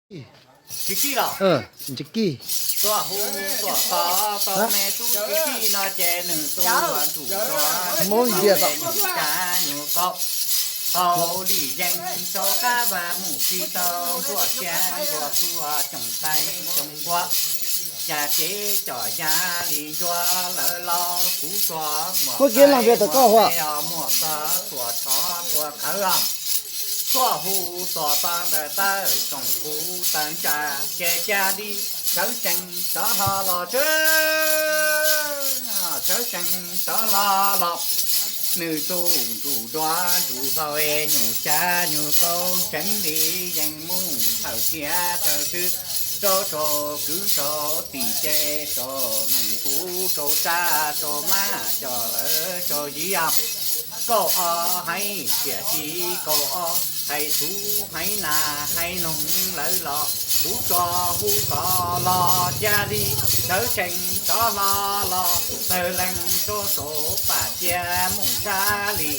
Tsis kij los? Tsis kij. Tuaj hu tuaj tod tau me tub tsis kij no ces nws tus ntsuj ntsuag Hmoob Ntias tom nyuj tsa nyuj kaub, hauv li yeej rau qab vaj mus tsis tau ntuaj sia ntuaj tuaj xyoo qaib xyoo npua, cas kev coj ya li ncua lawm los kuv tsuas muaj muaj txog tuaj tshov tuaj khawv os. Tuaj hu tuaj tod ntawm tawm tsoom kuv tawv ntsa, ces cia li sawv tsees rov hlo los tsev, sawv tsees rov hlo los. Nws tus ntsuj ntsuag ntsuj hlau es nyuj tsa nyuj kaub tseev li yeej mus thawm thiab thawm twg rau saum kwv saum tij ces saum neeg kuv saum tsab saum mab coj lawv saum yig os. Kaum ob haiv tiam sis kaum ob haiv xuv haiv nas haiv noog lawv los kuv tsuas hu kom los cia li sawv tsees rov hlo los. Tawg leeg rau saum pam cia mus tsa li,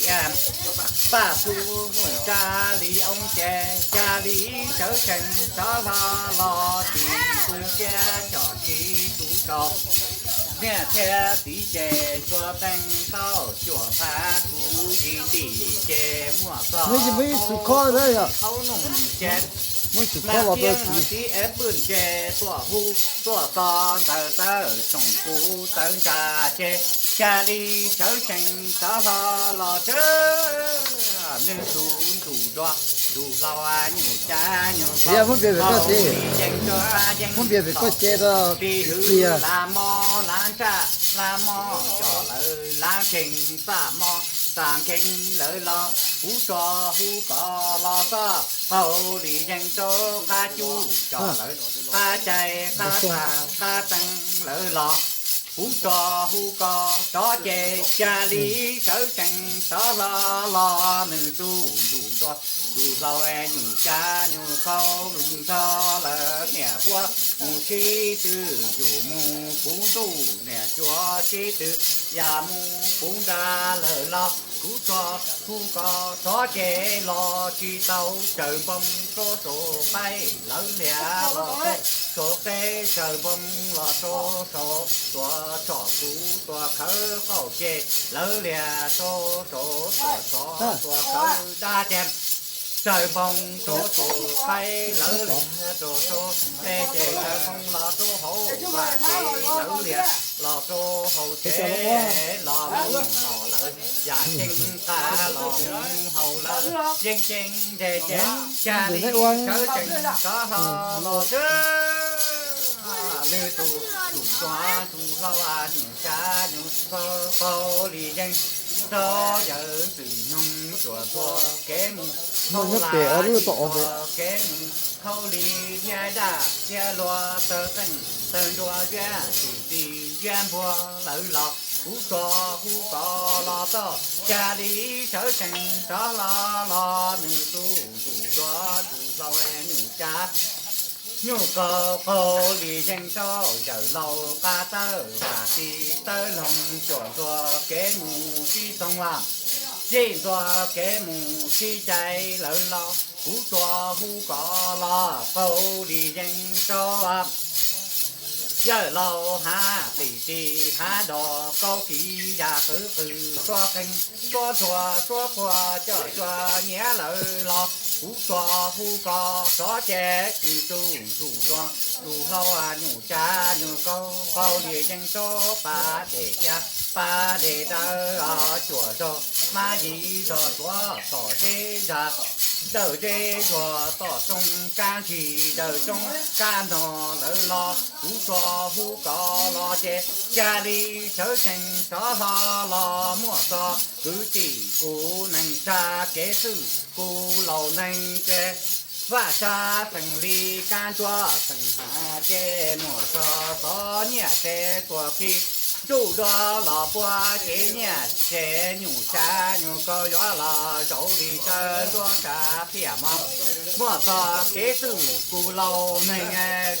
pam xuv mus tsa li oob ces cia li sawv tsees rov hlo los. Tsis tu siab coj tsis tu rau niam thiab txiv ces tsuas teej tau cuam phav kuv yim tim ces muaj txog qhaub noog ces lam tiab txiv es pwj ces tuaj hu tuaj tod ntawm tawm tsoom kuv tawv ntsa ces cia li sawv tsees rov hlo los tsev. Nws tus ntsuj ntsuag ntsuj hlau nyuj tsa nyuj kaub, Hmoob Ntias vim koj ces, Hmoob Ntias vim koj ces, pib hwv lam mos lam ntsaj lam mos coj lawv lam kheej txaj mos txaj kheej lawv los kuv tsuas hu kom los txog hauv li yeej rau qab cuj coj lawv qab cai qab tag qab teev lawv los kuv tsuas hu kom rov ces cia li sawv tsees rov hlo los. Nws tus ntsuj ntsuag ntsuj hlau nyuj tsa nyuj kaub, nrog lawv niam huab mus sib tw, yus mus puv ntuj niam cuab sib tw, yam mus puv nra lawm los kuv tsuas hu kom rov ces los tsis tau. Tsaws npoo rau saum qaib lawv liam los rau saum qeb, tsaws npoo los rau saum tuam tshom kuv tuam khawv qaum ces lawv liam rau saum tuam tshom tuam khawv dab ces tsaws npoo rau saum qaib lawv liam rau saum qeb ces tsaws npoo los rau hauv vaj ces lawv liam los rau hauv tsev los mus no lawv yam ceeb qab los mus hauv lawv yeej ceeb ntes ces cia li sawv tsees rov hlo los tsev. Nws tus ntsuj ntsuag ntsuj hlau nyuj tsa nyuj kaub, paub li yeej rau yawm ntxwg nyoog cuam ntxuag kev mus hauv laj tsis txuag kev mus hauv li thiab daj thiab luag tawg qeej tawg nruas ziab txim txi ziab npuag lawv los kuv tsuas hu kom los txog cia li sawv tsees rov hlo los. Nws tus ntsuj ntsuag ntsuj hlau nyuj tsa nyuj kaub, qaug li yeej rau yawm laus qab tawb vam txiv tawb loog cuam ntxuag kev mus sib toog vam txiv ntxuag kev mus sib cai lawv los kuv tsuas hu kom los. Qaug li yeej rau yawm laus hav txim txi hav dos kaub kiv yam qwv qws suab qeej suab ntxhuav suab quag coj cuag nyiav lawv los kuv tsuas hu kom rov ces nws tus ntsuj ntsuag ntsuj hlau nyuj tsa nyuj kaub, qaug li yeej rau pas dej iab pas dej dawb cuam zog mab yim zog tuav tom zeb zag dawm zeb zuag tom roob kab ntsig dawm roob kab nog lawv los kuv tsuas hu kom los ces cia li sawv tsees rov hlo los. Muaj txog kwv tij kuv neej tsa kev xwm kuv laus neeg ces vaj tsa xeem li kab ntsuab xeem hav ces muaj txog xov nyiaj ces tuaj khi ntuj dua los puag ces nyiaj ces nyuj tsa nyuj kaub yuav los zaum li tsa ntsuab tsa phiaj mog. Muaj txog kev xwm kuv laus neeg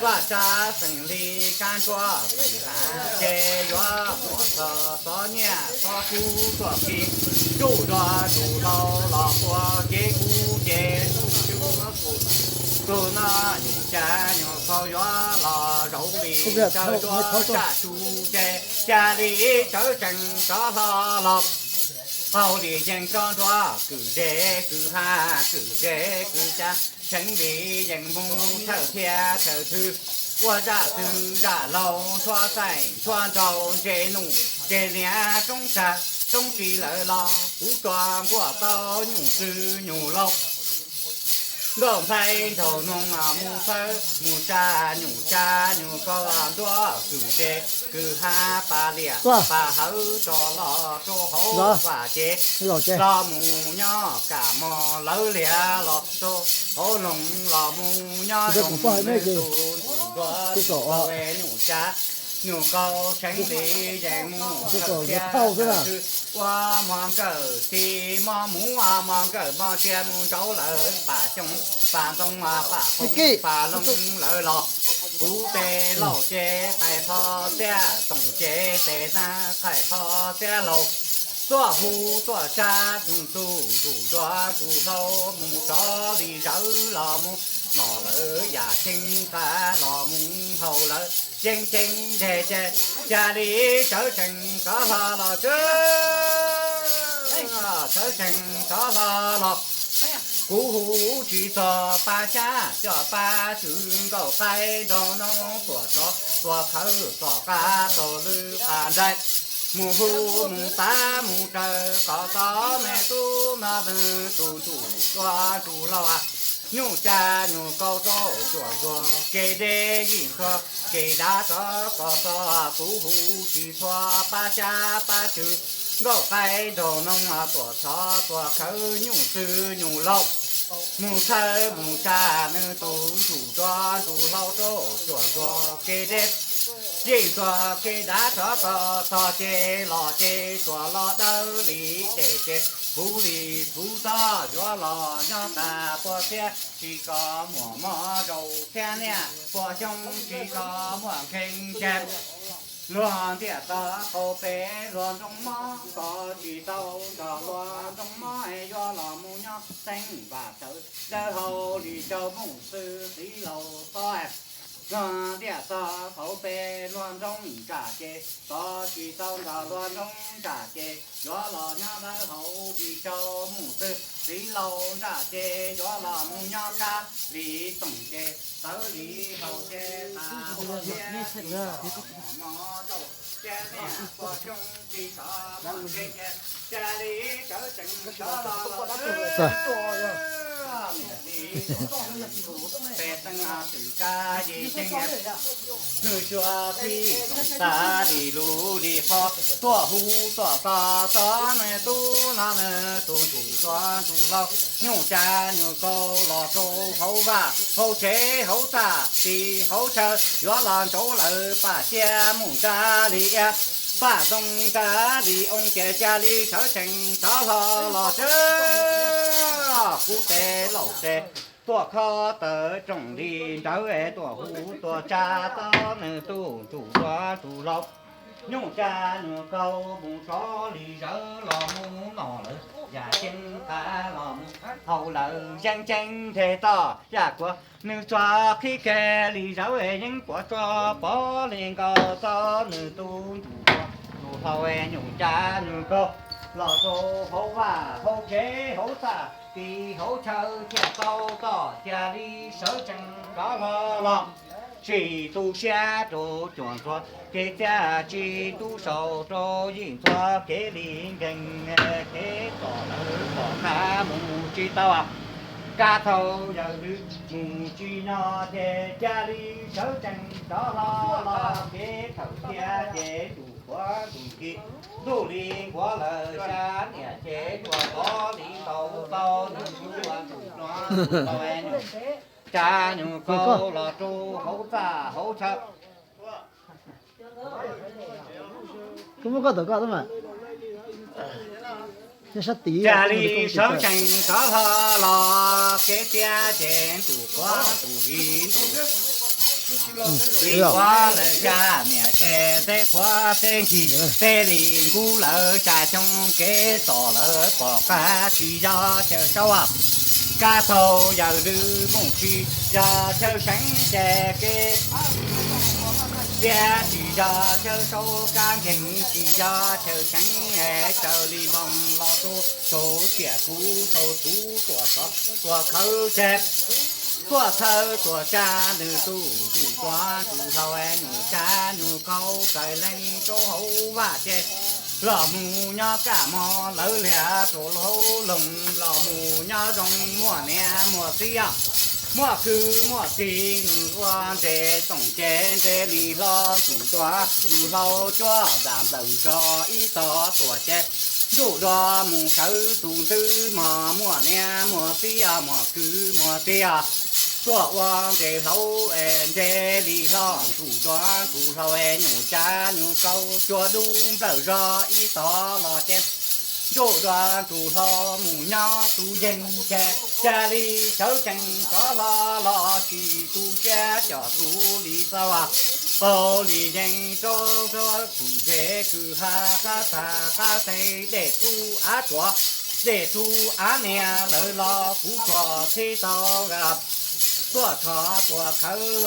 vaj tsa xeem li kab ntsuab xeem hav ces yuav muaj txog xov nyiaj xov kub tuaj khi ntuj dua ntuj hlau los puag ces kuv ces ntuj tsuj kuv Tus no nyuam tsav nyuam khaub yuav los zaum li tsawv duab tsaj tsu ces, ca li tsawv tsees rov hlo los. Hauj li yeej rov nruab kwm ze kwm ha, kwm ze kwm ca, seev li yeej mus thawj thiab thawj thwv, ua zaj twg zaj laug tshuab xeem tshuab nraug, ntse nuj ntse niam, roob tsag roob ris lawm los kuv tsuas nquaj tau nyuj tswb nyuj laug. Nkauj nplaig nraug noog mus txhawb mus tsa, nyuj tsav nyuj kaub nruab kwm ze kwm ha, pa liam pa hawv tso los rau hauv vaj tsev, los mus nyob kam mos lawv liam los rau hauv loog, los mus nyob zoo nws tus ntuj nruab tus laug, nyuj tsav nyuj kaub seev li yeej mus thawj thiab thawj thwv, ua mos nkawj txiv mos muv, mos nkawj mos sia mus ntsauv lawm pam xyoob pam ntoo pam qoob pam loo lawm los. Kuv tes laus ces qaij qho xiab, toom ces tes na qaij qho xiab laug. Tuaj hu tuaj tsa, tus ntsuj nruab tus hlau mus rov li zawv los mus, nom lawv yam ceeb qab los mus haus lawv ceeb ceeb nteg ces, ca li sawv tsees rov hlo los tsawv, sawv tsees rov hlo los. Kuv hu tsis txog pab xyab coj pab tswv, nkauj qaib nraug noog tuaj tsov tuaj khawv, tom qab taug lw qab nraim, mus hu mus tav mus raws kom tau me tub no nws tus ntuj nruab tus hlau, nyuj tsav nyuj kaub rau cuam ntsuag kev deb, yim ntsuag kev dav rov kom txog. Kuv hu tsis txog pab xyab pab tswv, nkauj qaib nraug noog tuaj tsov tuaj khawv, nyuj tswb nyuj laug mus txhawb mus tsa, nws tus ntuj nruab tus hlau rau cuam ntsuag kev deb, yim ntsuag kev dav rov kom txog ces los ces tsuas los dawb li dej ces, puv li puv txob yuav los nyob tas puas txiab, tsis kom muaj mos zaum thiab niaj puas xyoob, tsis kom muaj nkeeg ces. Luag ntiaj teb qaum pem luag nroog mob, koj tsis tau nrog luag nroog mob, yuav los mus nyob xeev Vaj Tsawv dawb hau li rau mus xwb txiv laus tod. Luag ntiaj teb qaum pem luag nroog ntsaj ces, koj tsis tau nrog luag nroog ntsaj ces, yuav los nyob dawb hau li rau mus xwb txiv laus ntsaj ces, yuav los mus nyob sab li toom ces, txawv li haus ces tas ua thiab tsis kom mos zaum thiab niaj puas xyoob, tsis kom muaj nkeeg ces, ca li sawv tsees rov los los xwb. Niam txiv tuaj tus pej xeem twm tsa yim ceeb, nws suav txij toom tas li lus li qhov, tuaj hu tuaj tos txog nws tub no nws tus ntuj nruab tus hlau, nyuj tsav nyuj kaub los rau hauv vaj hauv tsev hauv txaj tim hauv chaw, yuav los ntsauv lawm pam xiab mus ntsa li iab, pam zoo ntsa li oo ces, ca li sawv tsees rov hlo los tsawv. Kuv tes laus ces tuaj khob tawm rooj li nrawv, tuaj hu tuaj tsa txog nws tus ntuj nruab tus hlau, nyuj tsav nyuj kaub mus rov li zawv los mus nom lawv yam ceeb qab los mus haus lawv yeeb ceeb nteg toj yaj kuav, nws tsuas qhib keg li zawv yeeb kuav tsuas pov li nkaus txog nws tus ntuj nruab tus hlau, nyuj tsav nyuj kaub los rau hauv vaj hauv tsev hauv txaj tim hauv chaw thiaj tau toj, ca li sawv tsees rov hlo los. Tsis tu siab rau cuam ntxuag kev txiaj, tsis tu saum rau yim ntxuag kev li nkeeg, kev tom lawv tom qab mus tsis tau, kab thaum yawm lwm mus tsis nyob ces, ca li sawv tsees rov hlo los kev thawm thiab ces, ntuj npuav ntuj kis, ntuj li npuav lawm sab niam ces, tsuas pov li nkaus tau nws tus ntuj nruab tus hlau, tsav nyuj kaub los rau hauv txaj hauv chaw. Ca li sawv tsees rov hlo los kev txiaj ces, ntuj npuav ntuj kis, ntuj li npuav lawm sab niam ces, teb npuav teb nkig, teb li nkub lawm xya xyoo, kev tom lawv pom qab tsis yog chaw saub. Kab taug yawm lwm mus tsis yog chaw seev ces kev tiab, tsis yog chaw sau kab nkeeg, tsis yog chaw seev es raws li npoo los rau saum tsiaj kuv saum txhuv tuam khawv, tuam khawv tseg tuam thawj tuam tsa nws tus ntsuj duav ntsuj hlauv nyuj tsab nyuj kaub txais leej rau hauv vaj ces los mus nyob kaj mog lawv liam rau hauv loog los mus nyob zoo muaj niam muaj txiv os, muaj kwv muaj tij nws ua nres toom ces nres li hlo ntsuj duav ntsuj hlauv cuab dam nplawm zog ib tog tuam ces ntsuj duav mus sawv tus ntxwb mog muaj niam muaj txiv os, muaj kwv muaj tij os, tuaj ua nres hlauv es nres li hlo ntsuj duav ntsuj hlauv es nyuj tsab nyuj kaub cuab dub nplawm zog ib tog los ces ntsuj duav ntsuj hlauv mus nyob tus yeeg ces cia li sawv tsees rov hlo los tsis tu siab coj tus li xaus, paug li yeej rau rau kwv ntsej kwv ha qab tag qab teg dej tub av tsuas dej tub av niam lawv los kuv tsuas txhib tau tuaj tshov tuaj khawv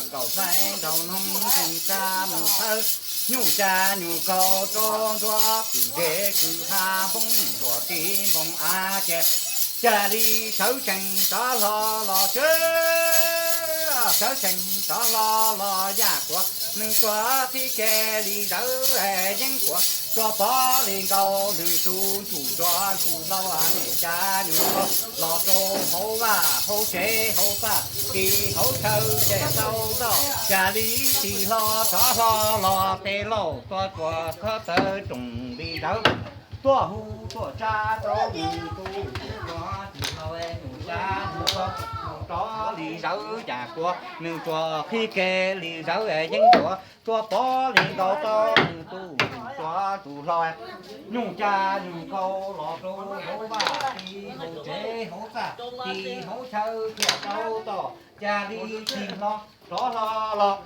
nkaum hlais nraug noog nkeeg tsa mus khawv nyuj tsab nyuj kaub rau nruab kwv ntsej kwv ha npoo luam tib npoo av ces cia li sawv tsees rov hlo los tsev, sawv tsees rov hlo los yaj kuav nws tsuas qhib kev li zawv yeeb kuav tsuas pov li nkaus nws tus ntsuj duav ntsuj hlauv nyuj tsab nyuj kaub los rau hauv vaj hauv tsev hauv txaj ti hauv chaw ces tau txoj cia li tig hlo rov hlo los tes lauj tuaj tsuas khawb tawv tsoom li zawv tuaj hu tuaj tsa rau nws tus ntsuj duav ntsuj hlauv nyuj tsab nyuj kaub mus rov li zawv yaj kuav nws tsuas qhib kev li zawv yeeb kuav tsuas pov li nkaus tau nws tus ntsuj duav ntsuj hlauv nyuj tsab nyuj kaub los rau hauv vaj ti hauv tsev hauv txaj ti hauv chaw thiaj tau txoj cia li tig hlo rov hlo los.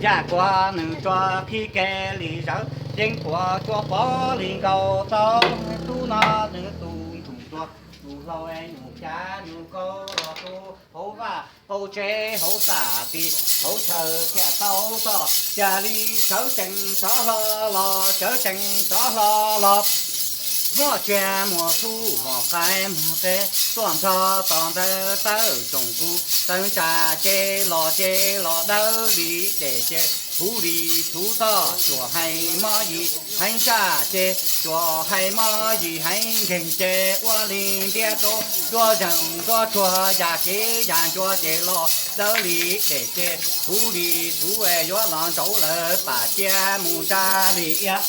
Yaj kuav nws tsuas qhib kev li zawv yeeb kuav tsuas pov li nkaus tau nws tub no nws tus ntsuj duav ntsuj hlauv nyuj tsab nyuj kaub los rau hauv vaj hauv tsev hauv txaj ti hauv chaw thiaj tau txoj cia li sawv tsees rov hlo los sawv tsees rov hlo los. Muaj tsiaj muaj txhu muaj qaib muaj qe tuaj nrog tos ntawd tawm tsoom kuv tawv ntsa ces los ces los dawb li dej ces huv li txhuv toj tsuas hais mob yim heev tshaj ces tsuas hais mob yim heev nkeeg ces ua li ntiab rau nruab zeeg nruab tsuag yam kev yam ncua ces los dawb li dej ces huv li txhuv yuav los ntsaum lawm pam cia mus ntsa li iab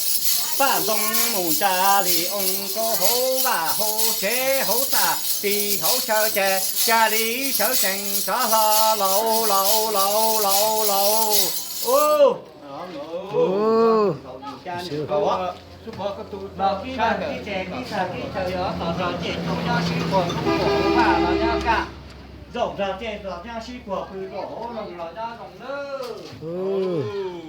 pam ntoo mus ntsa li oo rau hauv vaj hauv tsev hauv txaj ti hauv chaw ces cia li sawv tsees rov hlo los los los los los. Los kib tag kib tse kib tag kib chaw yuav tos zog ces tuaj nyob sib puag tuaj hauv vaj los nyob kaj zaum zog ces los nyob sib puag pw tuaj hauv loog los nyob zoo nawb.